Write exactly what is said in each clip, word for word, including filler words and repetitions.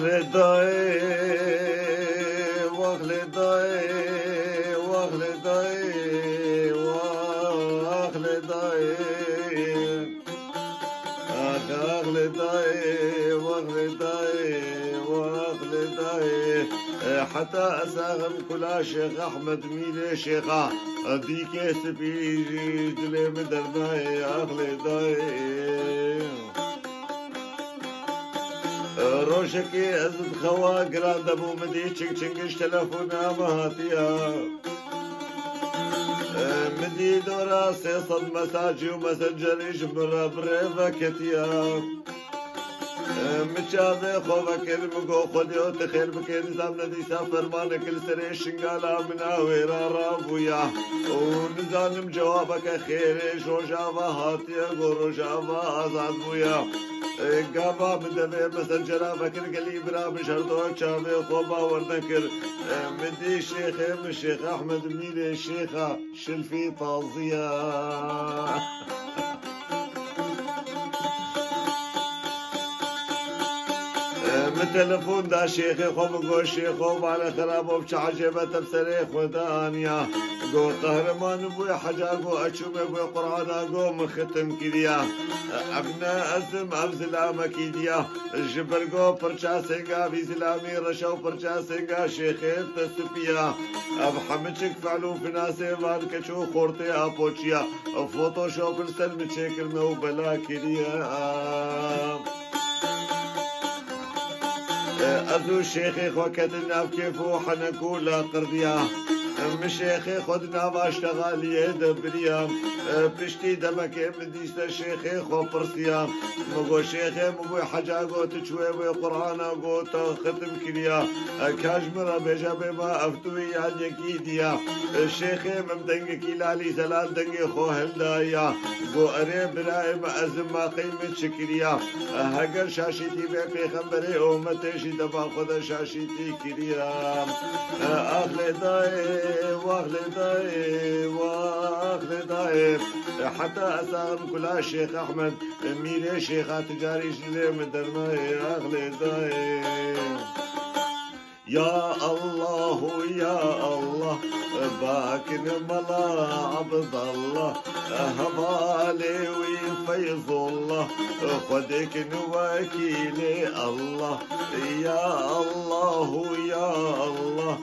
Lê dayê, wax lê dayê, wax lê dayê, wax lê dayê. Ax, ax lê dayê, wax lê dayê, wax lê dayê. E, heta ez axim kula Şêx Ehmed Mîrê Şêxa, e, dîkê spî ji dilê min dernayê, ax lê dayê. Rojekê ez bi xewa giran debû, min dî çing çingiş telefona min hatiya. Min dî dora sê sed mesajî û messengerî ji min re bi rê veketiya. Min çavê xwe vekir, min got, Xwedê tu xêr bike, nizam ne dîsa fermanek li serê şingala min a wêra rabûya. Û nizanim cewabeke xêrê ji Rojava hatiye, got, Rojava azad bûya. Gava min devê messencera vekir, gelî bira min ji her do çavê xwe bawer nekir. Min dî şêxê min, Şêx Ehmed Mîrê Şêxa Şilfî taziya. Min telefon da şêxê xwe, min got, Şêxo, mala xerabo, bi çi ecêbe te bi serê xwe de aniya? Got, Qehreman bûye heca, got, ez çûme, got, Qur'ana, got, min xitim kiriya. Ev ne ez im, ev zilamekî diya. Ji ber ku pirça sênga vî zilamî reş e û pirça sênga şêxê te spî ye. Ev hemû çik fe'l û finasê van keç û xortê apoçiya. Photoshop li ser min çêkirine û bela kiriye. Ez û şêxê xwe ketin nav kêf û henek û laqirdiya. Min şêxê xwe di nava ştegaliyê de biriya. Piştî demekê min dîse şêxê xwe pirsiya. Min got, Şêxê, min got, Heca, got, tu çûyê wê Qur'ana, got, te xitim kiriya. Ka ji min re bêje, bê ma ev tu yî yan yekî diya. Şêxê min dengekî lalî zelal dengê xwe hildayiya. Got, Erê birayê min, ez ê maqey min çi kiriya? Heger şaşîtî bê pêxemberê ûmetê jî deva xwe de şaşîtî kiriya. Ax lê dayê, wax lê dayê, wax lê dayê. Heta ez axim kula Şêx Ehmed, Mîrê Şêxa, tu carî ji lê min dernayê, ax lê dayê. Ya Allah, ya Allah, bakin mala Abdallah, hevalê wî Feyzullah, Xwedê kin wekîlê Allah. Ya Allah, ya Allah,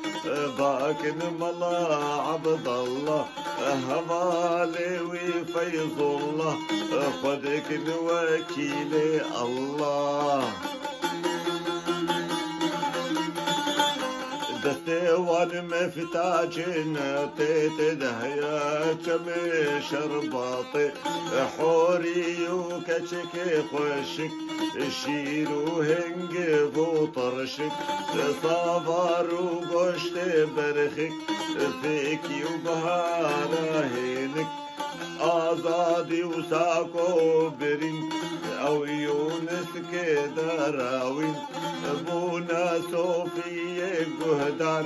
bakin mala Abdallah, hevalê wî Feyzullah, Xwedê kin wekîlê Allah. Destê wan mefta cênetê tê de heye çemê şerbatê. Horî û keçikê xweşik, şîr û hingiv û tirşik, savar û goştê berxik, fêkî û bihara hênik. Azadî û sako birîn, ew Yûniskê derawîn. Bûne sofiyê guhdar,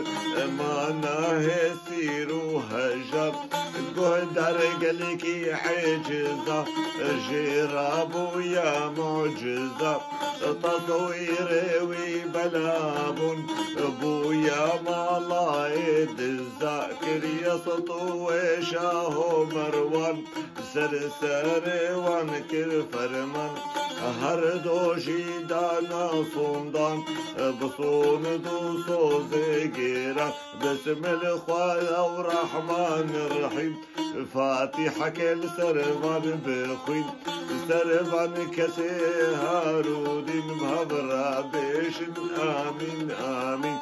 mana hêsîr û hejar. Guhdar gelekî eciza, jê re bûye muciza. Teswîrê wî bela bûn, bûye malayê diza. Kiriye sitû wê şaho Merwan, ser serê wan kir ferman. Her do jî dana sondan, bi sonid û sozê gêran. Bismil Xweda û Rehman Rehîm, Fatîheke li ser van bixwîn. Ser van kesê harûdîn, bi hev re bêjin amîn, amîn.